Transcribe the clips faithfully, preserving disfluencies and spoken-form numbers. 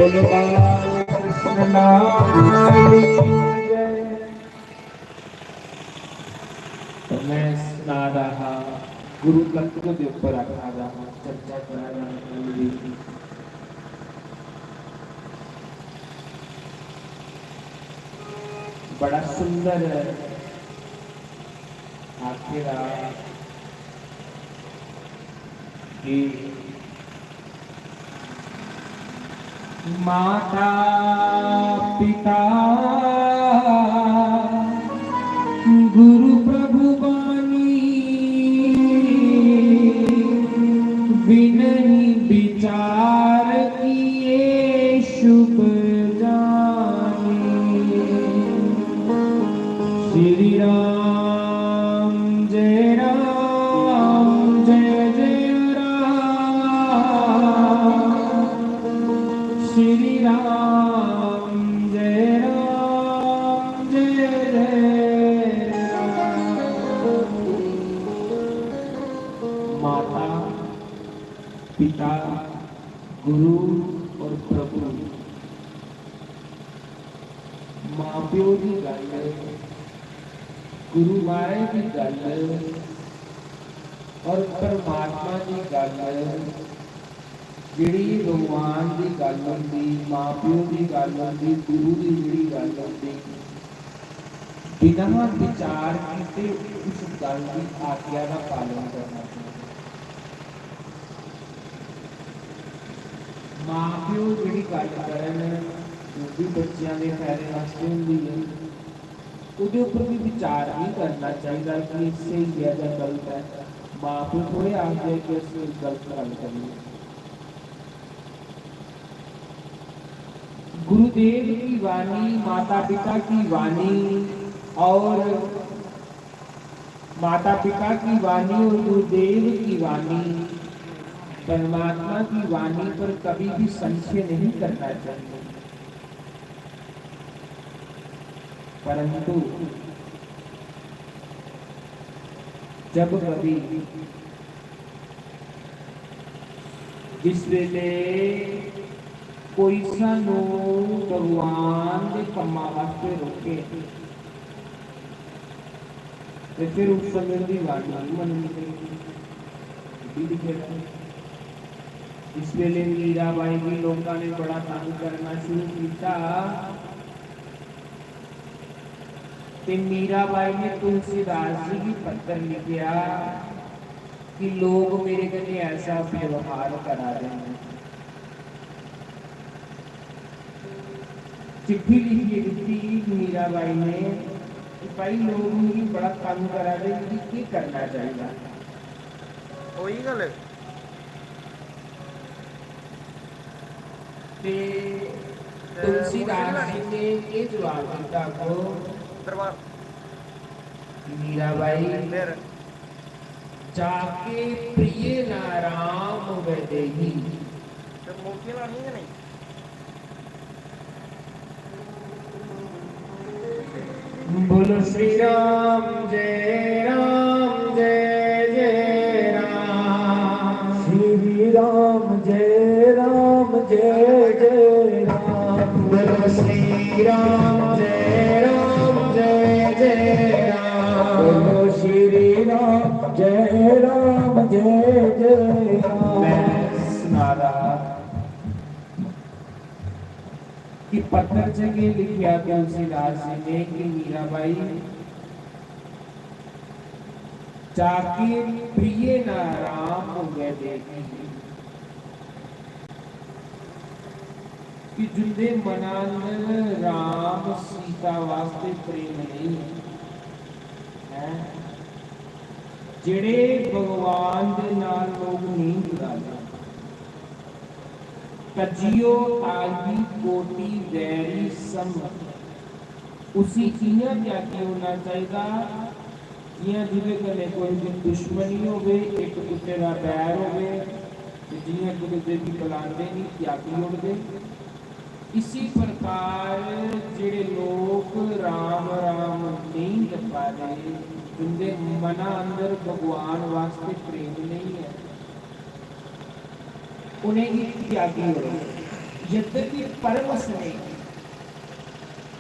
बाल कृष्ण लाल की जय। तो मैं सना रहा गुरु तत्व के ऊपर आखा रहा, चर्चा करा रहा। बड़ा सुंदर आखे दा कि माता पिता गुरु प्रभु बानी, बिनहि विचार किए शुभ जानी। श्री राम जय राम जय जय राम। श्री राम जय राम जय जय राम। माता, पिता, गुरु और प्रभु, मां प्यो दी गल्ल, गुरु महाराज दी गल्ल और परमात्मा दी गल्ल, जेह्ड़ी भगवान दी गल्ल होंदी, मां प्यो दी गल्ल होंदी, गुरु दी जेह्ड़ी गल्ल होंदी, बिना विचार कीते उस गल्ल दी आज्ञा दा पालन करना चाहिदा। मां प्यो जेह्ड़ी गल्ल करन, ओह् बी बच्चेआं दे फायदे वास्तै होंदी ऐ। ओह्दे उप्पर बी विचार निं करना चाहिदा कि एह् स्हेई ऐ जां गलत ऐ। मां प्यो थोड़े आखदे कि अस गलत गल्ल करिए। गुरुदेव की वाणी, माता पिता की वाणी और माता पिता की वाणी और गुरुदेव की वाणी, परमात्मा की वाणी पर कभी भी संशय नहीं करना चाहिए। परंतु जब कभी जिस वेले कोई सानू भगवान दे कम्मा वास्ते रोके, ते फिर उस समय दी गल्ल नहीं मननी चाहिए। ये भी लिखे दा है। जिस वेले मीराबाई गी लोकां ने बड़ा तंग करना शुरू किया, ते मीराबाई ने तुलसीदास जी गी पत्र लिखिया कि लोग मेरे कन्नै ऐसा व्यवहार करा दे न। चिट्ठी लिखियै दित्ती मीराबाई ने कि भाई, लोग मिगी बड़ा तंग करा दे, मिगी केह् करना चाहिदा? ओही गल्ल। ते तुलसीदास जी ने केह् जवाब दित्ता? आखो। दरबार। मीराबाई, फिर? जाके प्रिय ना राम वैदेही। ते मूर्तियां लानियां कि नहीं? बोलो श्री राम जय राम जय जय राम। श्री राम जय राम जय जय राम। बोलो श्री राम जय राम जय जय राम। बोलो श्री राम जय राम जय जय राम। मैं सना रहा कि पत्र च केह् लिखेआ तुलसीदास जी ने कि मीराबाई, जाके प्रिय ना राम वैदेही, कि जिंदे मना अंदर राम सीता वास्ते प्रेम नहीं है, हैं? जेह्ड़े भगवान दे नाल लोग नेईं जुड़ा दे, तजियो तागी कोटि वैरी सम। उसी इ'यां त्यागी ओड़ना चाहिदा जि'यां जेह्दे कन्नै कोई दी दुश्मनी होवे, इक दुए दा बैर होवे, ते जि'यां इक दुए गी बलांदे निं, त्यागी ओड़दे। इसी प्रकार जेह्ड़े लोक राम राम नेईं जपा दे, जिंदे मना अंदर भगवान वास्ते प्रेम नेईं ऐ, उ'नेंगी त्यागी ओड़ो। यद्यपि परम स्नेही,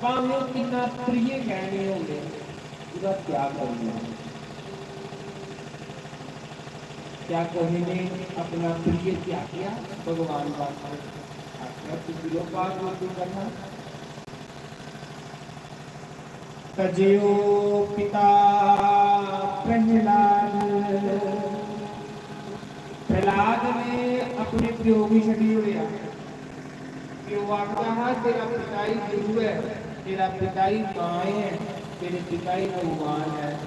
भावें ओह् किन्ना प्रिय कैह्ने होवे, ओह्दा त्याग करी ओड़ो। क्या कुसै ने अपना प्रिय त्यागेआ? भगवान बास्तै आखेआ, तुसी लो भागवत दी कथा। तजेओ पिता प्रहलाद। प्रहलाद ने अपने प्यो गी छड्डी ओड़ेआ। प्यो आखदा हा, "तेरा पिता ही गुरु ऐ, तेरा पिता ही मां ऐ, तेरे पिता ही भगवान ऐ।"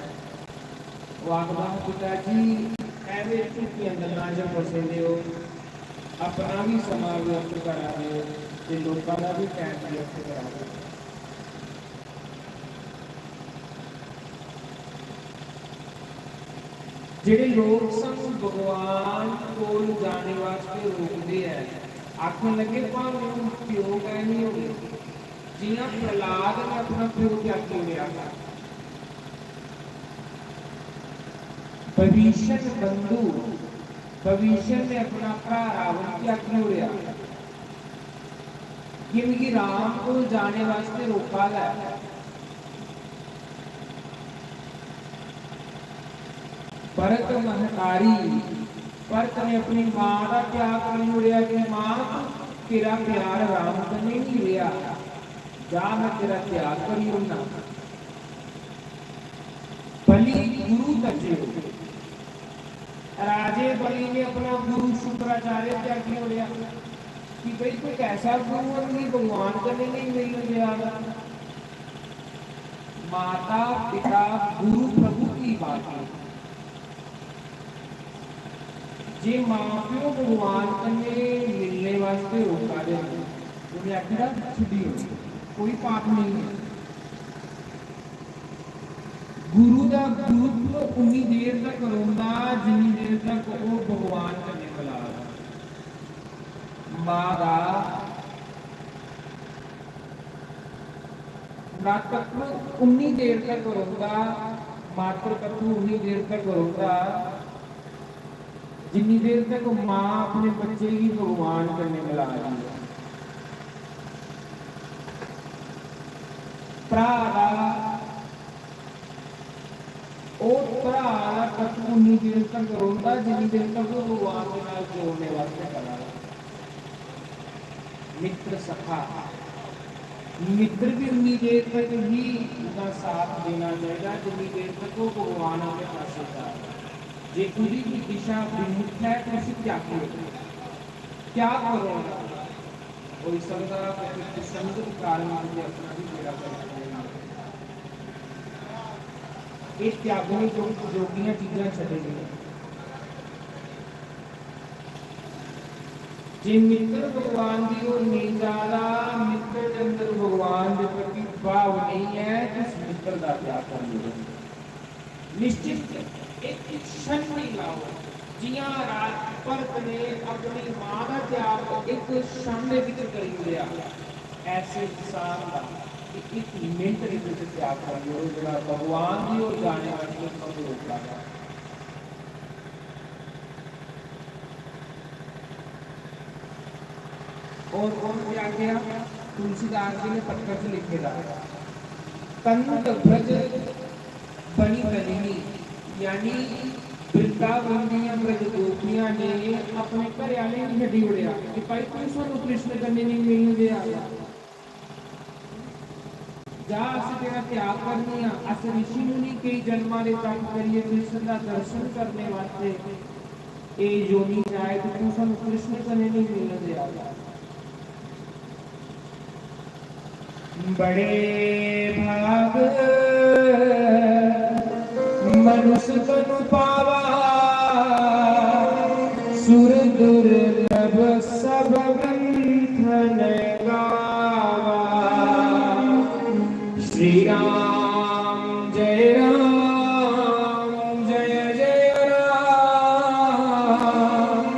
ओह् आखदा हा, "पिता जी, ऐवें झूठियां गल्लां च फसे दे ओ, अपना बी समां व्यर्थ करा दे ओ ते लोकां दा बी टैम व्यर्थ करा दे ओ।" जेह्ड़े लोक सानू भगवान कोल जाने वास्ते रोकदे ऐ, आखन लगे, "भावें हून प्यो गै निं होवे।" जि'यां प्रहलाद ने अपना प्यो त्यागी ओड़ेआ हा, विभीषण बंधु, विभीषण ने अपना भ्रा रावण त्यागी ओड़ेआ। ये मिगी राम कोल जाने वास्ते रोका दा ऐ। भरत महतारी, भरत ने अपनी मां दा त्याग करी ओड़ेआ कि मां, तेरा प्यार राम कन्नै नहीं रेहा, जा, मैं तेरा त्याग करी ओड़ना। बलि गुरु तजेओ। राजे बलि ने अपना गुरु शुक्राचार्य त्यागी ओड़ेआ कि भाई, कोई ऐसा गुरु है, मिगी भगवान कन्नै नहीं मिलन देआ दा। माता पिता गुरु प्रभु की बात है। जे मां प्यो भगवान कन्नै मिलने वास्ते रोका दे न, उ'नें आखी दा, "छड्डी ओड़ो, कोई पाप नेईं ऐ।" गुरु दा गुरुत्व उन्नी देर तक रौंह्दा, जिन्नी देर तक ओह् भगवान कन्नै मलाप। मां दा मातृत्व उन्नी देर तक रौंह्दा, मातृत्व उन्नी देर तक रौंह्दा, जिन्नी देर तक मां अपने बच्चे गी भगवान कन्नै मिला दी ऐ। भ्रा दा, ओह् भ्रा दा तत्व उन्नी देर तक रौंह्दा, जिन्नी देर तक ओह् भगवान दे नाल जोड़ने वास्तै करा दा। मित्र सखा, मित्र भी उन्नी देर तक ही उसदा साथ देना चाहिदा, जिन्नी देर तक ओह् भगवान आह्ले पासै जा। जे ओह्दी कोई दिशा विमुख है, तो उसी त्यागी ओड़ो। त्याग करो। होई सकदा कि कोई कुसंगत कारण करियै अपना भी बेड़ा गर्क होई जाए। एह् त्यागने जो-, जोगियां चीजां छड्डनियां। जे मित्र भगवान दी ओर नेईं जा दा, मित्र दे अंदर भगवान दे प्रति भाव नेईं ऐ, ते उस मित्र दा त्याग करी ओड़ो। निश्चित इक क्षण नेईं लाओ, जि'यां राज भरत ने अपनी मां दा त्याग इक क्षण दे बिच करी ओड़ेआ, ऐसे इंसान दा इक मिंट दे बिच त्याग करी ओड़ो, जेह्ड़ा भगवान दी ओर जाने वाली तुहानू रोका दा। और कौन त्यागेआ? तुलसीदास जी ने पत्तर च लिखे दा, "कंत ब्रज बनी कनिनी", यानी वृंदावन दियां ब्रज गोपियां ने अपने घरै आह्लें गी छड्डी ओड़ेआ कि भाई, तू सानू कृष्ण कन्नै नेईं मिलन देआ। जा, अस तेरा त्याग करने आं, अस रिशी मुनि केई जन्मां दे तप करियै कृष्ण दा दर्शन करने वास्ते एह् योनि च आए, ते तू सानू कृष्ण कन्नै नेईं मिलन देआ। बड़े भाग मनुष्य तनु पावा, सुर दुर्लभ सब ग्रंथन गावा। श्री राम जय राम जय जय राम,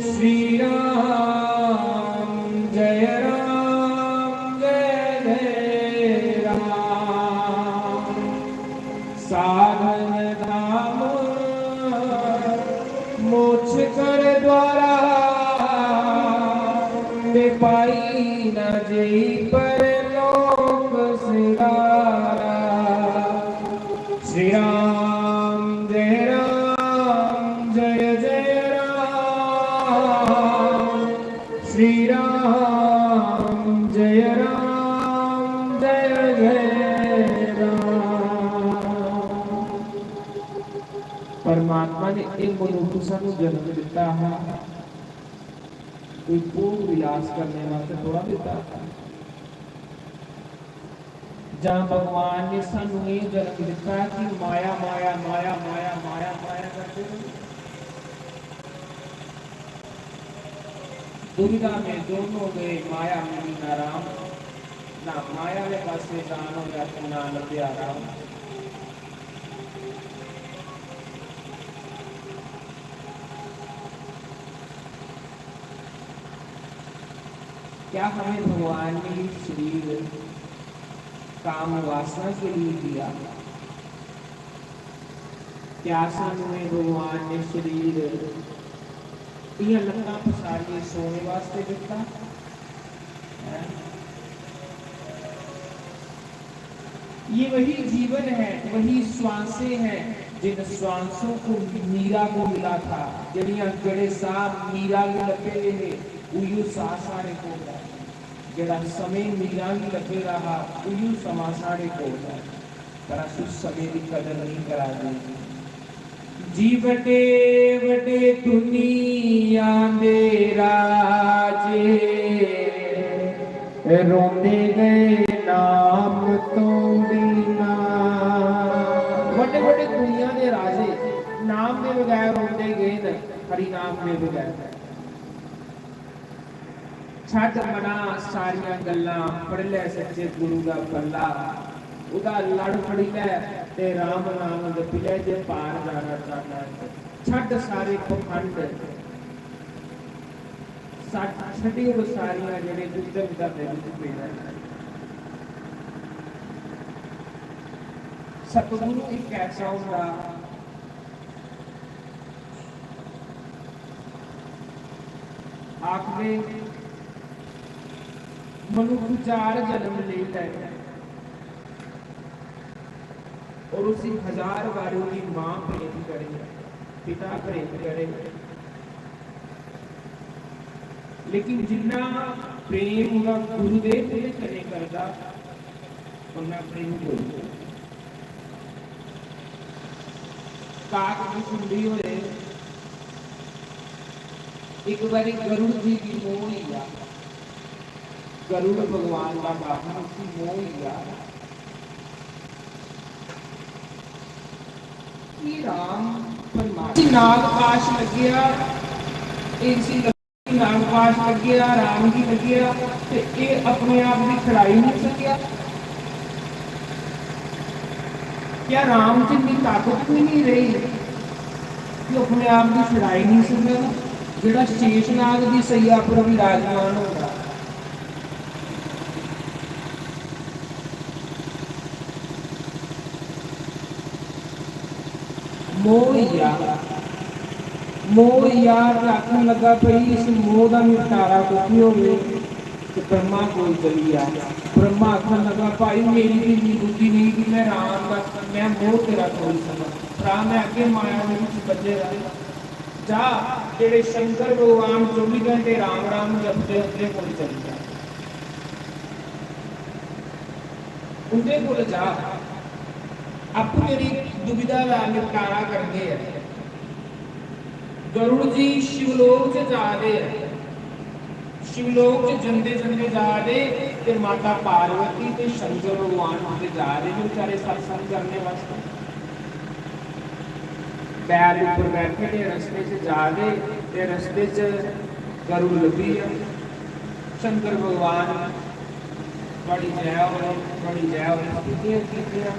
श्री राम जय राम जय जय राम। साधन धाम मोक्ष कर द्वारा, पाई न जई परलोक सिधारा। श्री राम जय राम जय जय राम। श्री राम जय राम जय जय राम। परमात्मा ने एक मनुख सानू जन्म दिता हा, कोई भोग विलास करने वास्ते थोड़ा दिता हा। जां भगवान ने सानू ये जन्म दिता कि माया, माया, माया, माया, माया, माया करते रहो। दुविधा में दोनों गए, माया मिली ना राम। ना माया वाले पासे जान हो जाते, ना लभ्या राम। क्या हमें भगवान ने ये शरीर काम वासना के लिए दिया? क्या सानू ये भगवान ने शरीर इयां लत्तां पसारिए सोने वास्ते दिता? हैं? ये वही जीवन है, वही श्वासें हैं, जिन श्वासों को मीरा को मिला था। जड़ियां, जड़े साह मीरा गी लब्भे दे हे, उयो साह साढ़े कोल ऐ। जेड़ा समें मीरा गी लब्भे दा हा, उयो समां साढ़े कोल ऐ। पर अस उस समें दी कदर नहीं करा दे। जी बड़े बड़े दुनिया दे राजे, रोंदे गए नाम तोड़ी ना। बड़े बड़े दुनिया दे राजे नाम दे बगैर रोंदे गए न, हरि नाम दे बगैर। छड्ड मना सारियां गल्लां, पढ़ लै सच्चे गुरु दा पल्ला। उदा लड़ फड़ी लै ते राम नाम जपी लै, जे पार जाना चाहना है। छड्ड सारे पखंड, छड्ड, छड्डी ओड़ सारियां जेह्ड़े दुविधा दे विच पेदा ऐ। सतगुरु इक ऐसा होंदा, आखदे, मनुख चार जन्म लेई लै और उसी हजार बारी ओह्दी मां प्रेम करे, पिता प्रेम करे, लेकिन जिन्ना प्रेम ओह्दा गुरुदेव दे कन्नै करदा, उन्ना प्रेम कोई नहीं। काक भुखुंडी होए, इक बारी गरुड़ जी गी मोह होई गेआ। गरुड़ भगवान दा बाहन, उसी मोह होई गेआ कि राम परमात्मा। नाग पाश लग्गेआ, इसी नाग पाश लग्गेआ, राम गी लग्गेआ, ते एह् अपने आप गी छड़ाई नहीं सकेआ। क्या राम च इन्नी ताकत भी नहीं रेही कि अपने आप गी छड़ाई नहीं सकदा, जेह्ड़ा शेषनाग दी सैया पर विराजमान होंदा? मोह होई गेआ। मोह होई गेआ ते आखन लगा, "भई, इस मोह दा निपटारा कुत्थै होवे?" ते ब्रह्मा कोल चली गेआ। ब्रह्मा आखन लगा, "भाई, मेरी भी इन्नी बुद्धि नहीं कि मैं राम दा, मैं मोह तेरा तोड़ी सकां। भ्रा, मैं अग्गें माया दे विच बज्झे दा। जा, जेह्ड़े शंकर भगवान चौबी घंटे राम राम जपदे, उं'दे कोल चली जा।" उं'दे कोल जा, आपूं तेरी दुविधा दा निपटारा करदे ऐ। गरुड़ जी शिवलोक च जा दे ऐ। शिवलोक च जंदे जंदे जा दे ते माता पार्वती ते शंकर भगवान कुतै जा दे न बेचारे सत्संग करने वास्तै। बैल उप्पर बैठे दे रस्ते च जा दे ते रस्ते च गरुड़ लब्भी गेआ। शंकर भगवान, "थुआड़ी जै होऐ, थुआड़ी जै होऐ।" कीतियां, कीतियां।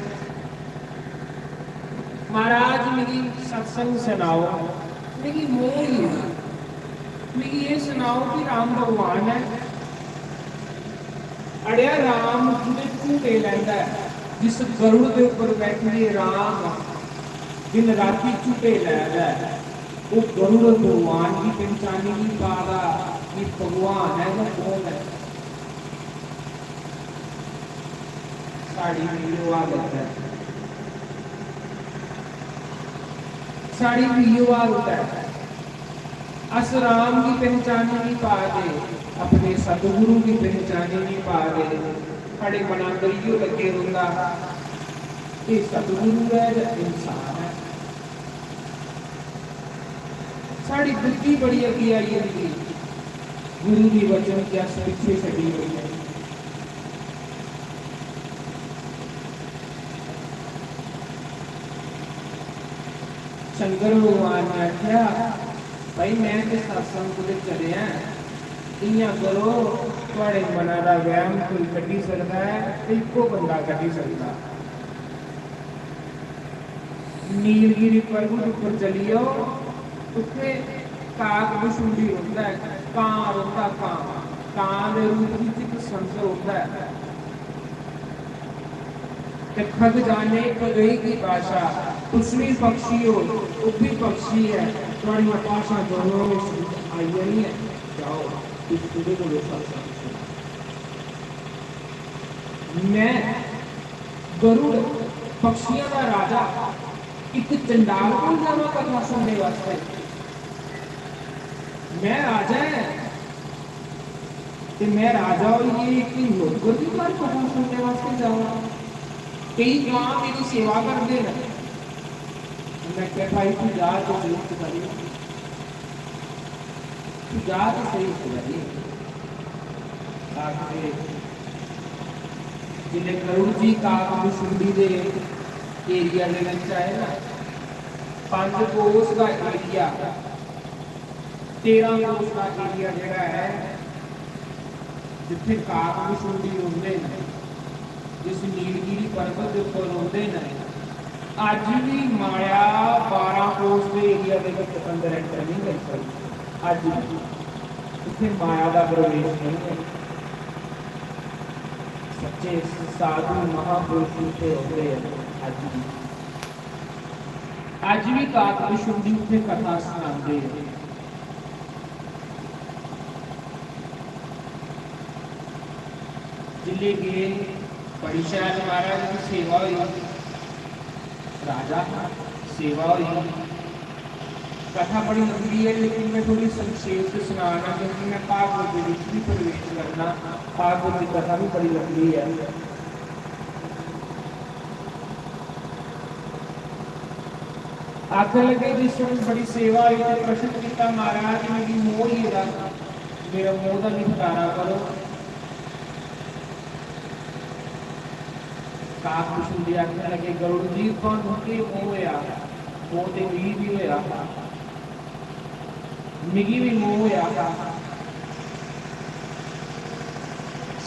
"महाराज, मिगी सत्संग सनाओ, मिगी मोह ही ना, मिगी एह् सनाओ कि राम भगवान ऐ?" अड़ेआ, राम जिंदे झूटे लैंदा ऐ, जिस गरुड़ दे उप्पर बैठियै राम दिन राती झूटे लै दा ऐ, ओह् गरुड़ भगवान गी पहचानी नहीं पा दा। कि भगवान ऐ जां कौन ऐ, साढ़ी इयो हालत ऐ, साढ़ी इयो हालत ऐ। अस राम गी पहचानी नहीं पा दे, अपने सतगुरु गी पहचानी नहीं पा दे, साढ़े मना अंदर इयो लग्गे रौंहदा, एह् सतगुरु ऐ जां इंसान ऐ। साढ़ी बुद्धि बड़ी अग्गें आई जंदी, गुरु दे वचन गी अस पिच्छे छड्डी ओड़ने। शंकर भगवान ने आखेआ, "भाई, मैं ते सत्संग कुतै चलेआ ऐ, इ'यां करो, थुआढ़े मना दा वैम कोई कड्ढी सकदा ऐ ते इक्को बंदा कड्ढी सकदा।" नीलगिरी पर्वत उप्पर चली जाओ, उत्थै काक बछुंडी रौंह्दा ऐ, कां रौंह्दा, कां। कां दे रूप च इक संत रौंह्दा ऐ। ते खग जाने कगई की भाषा, तुस भी पक्षी हो, ओह् भी पक्षी ऐ, थुआड़ियां भाशां दोनों में समझ आई जानी ऐ। जाओ, तुस उं'दे कोलों सत्संग सुनो। मैं गरुड़, पक्षियां दा राजा, इक चंडाल कोल जाना कथा सुनने वास्तै? मैं राजा ऐ ते मैं राजा होइयै इक नौकर दी घर कथा सुनने वास्तै जावां? केई कां मेरी सेवा करदे न। मैं आखेआ, "भाई, तू जा ते सेवा करी।" तू जा ते सेही इक बारी। आखदे, जिसलै गरुड़ जी काक बछुंडी दे एरिया दे बिच आए ना, पंज कोस दा एरिया, तेरां कोस दा एरिया जेह्ड़ा ऐ, जित्थै काक बछुंडी रौंह्दे न, जिस नीलगिरी पर्वत दे उप्पर रौंह्दे न, अज्ज बी माया बारां कोस दे एरिया दे बिच अंदर एंटर नहीं करी सकदी। अज्ज बी उत्थै माया दा प्रवेश नहीं है। सच्चे साधु महापुरुष उत्थै रौंह्दे न अज्ज बी। अज्ज बी काक बछुंडी उत्थै कथा सनांदे न। जिसलै गे, बड़ी शैल महाराज दी सेवा होई, राजा हा, सेवा होई। कथा बड़ी लंबी है, लेकिन मैं थोड़ी संक्षेप च सनाना, क्योंकि मैं भागवत दे बिच भी प्रवेश करना। भागवत दी कथा भी बड़ी लंबी है। आखन लगे, जिस दिन बड़ी सेवा होई ते प्रश्न किया, "महाराज, मिगी मोह होई गेदा, मेरा मोह दा निपटारा करो।" काक बछुंडी आखन लगे, "गरुड़ जी, तुहानू केह् मोह होया? मोह ते मिगी भी होया हा।" मिगी भी मोह होया हा।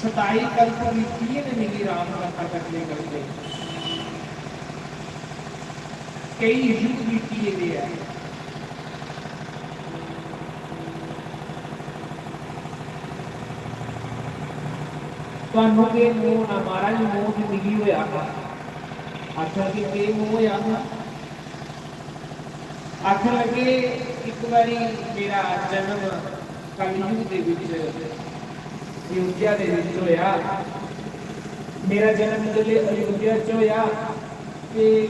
सताई कल्प बीतिये ने मिगी राम कथा करने करते। कई युग बीतिये दे ऐ। तुहानू केह् मोह होना महाराज, मोह ते मिगी होया हा। आखन लगे, केह् मोह होया हा? आखन लगे, इक बारी मेरा जन्म कलयुग दे विच अयोध्या दे विच होया। मेरा जन्म जिसलै अयोध्या च होया ते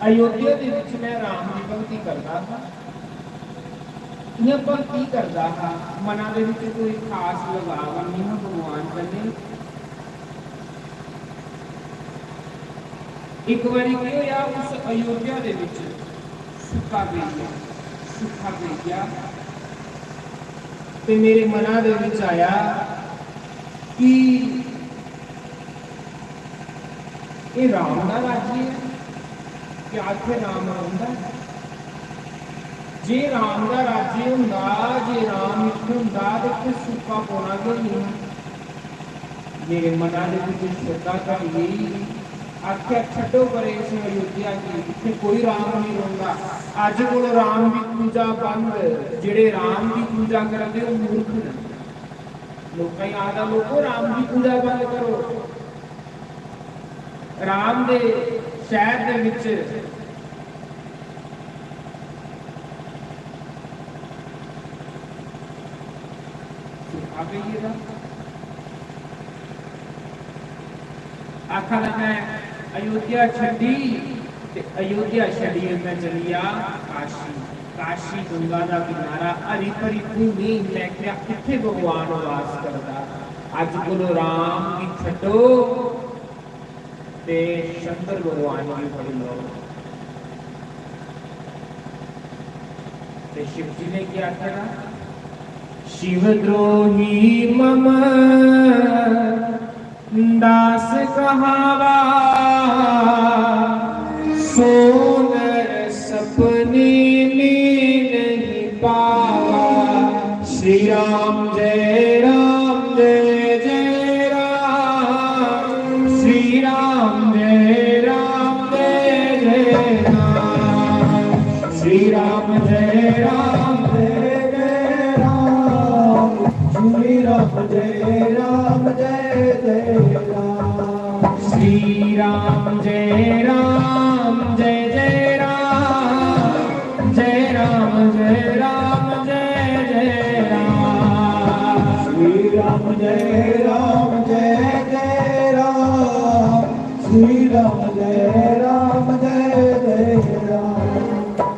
अयोध्या दे विच मैं राम दी भक्ति करदा हा। इ'यां भक्ति करदा हा, मना दे विच कोई खास लगाव नेईं हा भगवान कन्नै। इक बारी केह् होया, उस अयोध्या दे विच सुक्का पेई गेआ, सुक्का पेई गेआ ते मेरे मना दे विच आया कि एह् राम दा राज्य ऐ? क्या इत्थै राम रौंह्दा ऐ? जे राम दा राज्य होंदा, जे राम इत्थै होंदा, ते इत्थै सुक्का पौना गै नेईं हा। मेरे मना दे बिच श्रद्धा घटी गेई। आखेआ, "छड्डो परे इस अयोध्या गी, इत्थै कोई राम नेईं रौंह्दा। अज्ज कोला राम दी पूजा बंद। जेह्ड़े राम दी पूजा करदे, ओह् मूर्ख न।" लोकें गी आखदा, "लोको, राम दी पूजा बंद करो।" राम दे शैह्र दे बिच, आ गई है ना? आखा दा, मैं अयोध्या छड्डी ते अयोध्या छड्डियै मैं चली आ काशी। काशी गंगा दा किनारा, हरी भरी भूमि। मैं क्या इत्थे भगवान वास करदा। अज कोलो राम गी छड्डो ते शंकर भगवान गी फड़ी लो। ते शिव जी ने क्या आखेआ? शिव द्रोही मम दास कहावा, सो नर सपने में नहीं पावा। श्री राम जय राम जय जय राम। श्री राम जय राम जय जय राम। श्री राम जय राम जय जय राम। श्री राम जय राम जय जय राम। श्री राम जय राम जय जय राम। जय राम जय राम जय जय राम। श्री राम जय राम जय जय राम। श्री राम जय राम जय जय राम।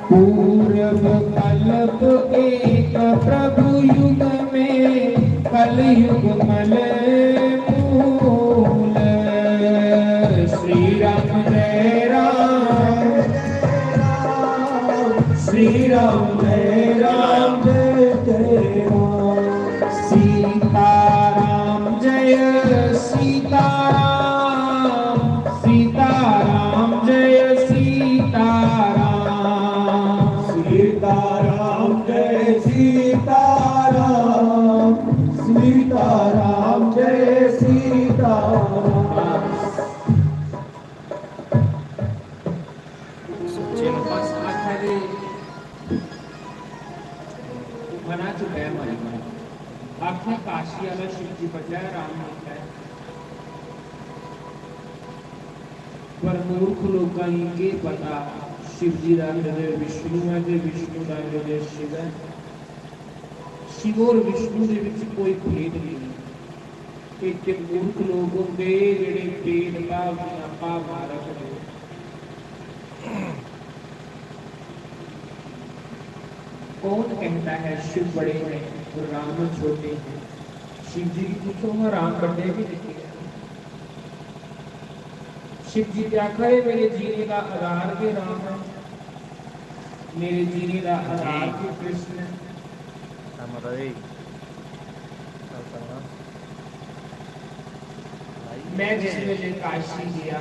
पूर्व कल्प एक प्रभु युग में, कलयुग मल मूल। श्री राम जय राम, श्री राम जय राम जय जय राम। सीताराम जय सीताराम, सीताराम जय सीताराम। सीताराम जय सीताराम, सीताराम जय सीताराम। सच्चे बस आखा दे मना च बैम आई। आखा काशी आह्ला शिव जी बड्डा ऐ, राम निक्का ऐ। पर मूर्ख लोकां गी केह् पता, शिव जी दा हृदय विष्णु ऐ ते विष्णु दा हृदय शिव ऐ। शिव और विष्णु दे बिच कोई भेद नेईं ऐ। एह् ते मूर्ख लोक होंदे जेह्ड़े भेदभाव दियां भावनां रखदे। कौन कहता है शिव बड़े हैं और राम छोटे हैं? शिव जी गी पुच्छो हां, राम बड्डे के निक्के ऐ? शिव जी ते आखा दे, मेरे जीने दा आधार गै राम ऐ, मेरे जीने दा आधार गै कृष्ण ऐ। हाँ, माता जी। चल, चल, हाँ। मैं जिस वेले काशी गया,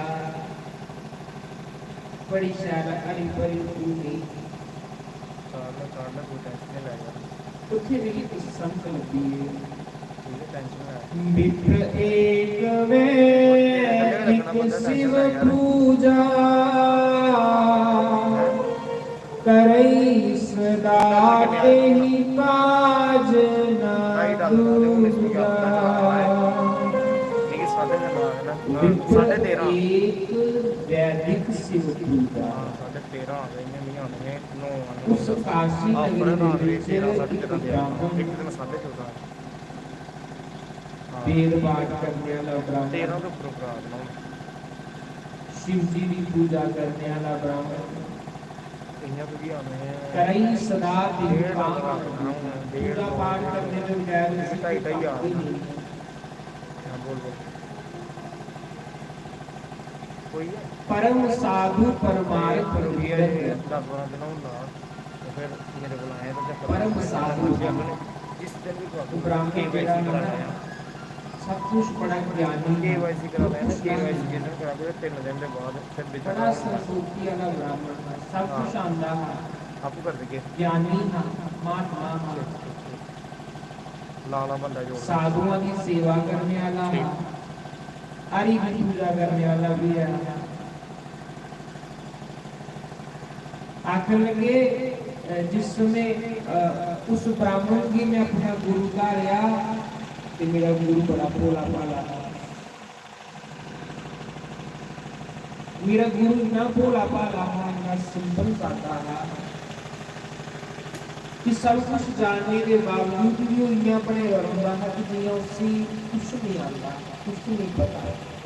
बड़ी शैल हरी भरी भूमि। काढ़ ले, काढ़ ले, कोई tension नहीं लै यार। उत्थे मिगी इक संत लब्भी गे। ठीक है, tension लै। विप्र एक वे एक शिव पूजा, करई सदा तेहि काज न दूजा। ठीक है, साढ़े में ला ना। विप्र साढ़े तेरह। एक वैदिक शिव पूजा। हाँ, साढ़े तेरह आ गए, इ'यां नहीं आने हैं, नौ आने हैं। उस काशी नगरी दे विच एक ब्राह्मण, एक दिन साढ़े चौदह। हाँ। वेद पाठ करने वाला ब्राह्मण। तेरह के ऊपर प्रार्थना होनी। शिव जी की पूजा करने वाला ब्राह्मण। इ'यां तो भी आने हैं। करई सदा तेहि डेढ़ काम। पूजा पाठ करने के बजाय उसी ढाई, ढाई आ। हाँ, बोल, बोल। कोई है? परम साधु परमार्थ ये, ये दस बारह दिन होना, तो फिर मेरे को आए तो जब परम साधु जिस दिन भी तो ब्राह्मण केवाईसी करा लेना। सब कुछ बड़ा ज्ञानी है। केवाईसी करा लेना, केवाईसी जिस दिन करा दे, तीन दिन के बाद फिर भी बड़ा संतोखी वाला ब्राह्मण था, सब कुछ आंदा हा। आपको कर देंगे। ज्ञानी हा, महात्मा हा। ठीक, ठीक, ठीक। लाला बंदा जोड़। साधुआं की सेवा करने वाला हा। हरि की पूजा करने वाला भी है। आखन लगे, अ, जिस समय, अ, उस ब्राह्मण गी मैं अपना गुरु धारेआ, ते मेरा गुरु बड़ा भोला भाला हा। मेरा गुरु इन्ना भोला भाला हा, इन्ना simple सादा हा। सब कुछ जानने दे बावजूद बी ओह् इ'यां बने दा रौंह्दा हा कि जि'यां उसी कुछ निं आंदा, कुछ निं पता।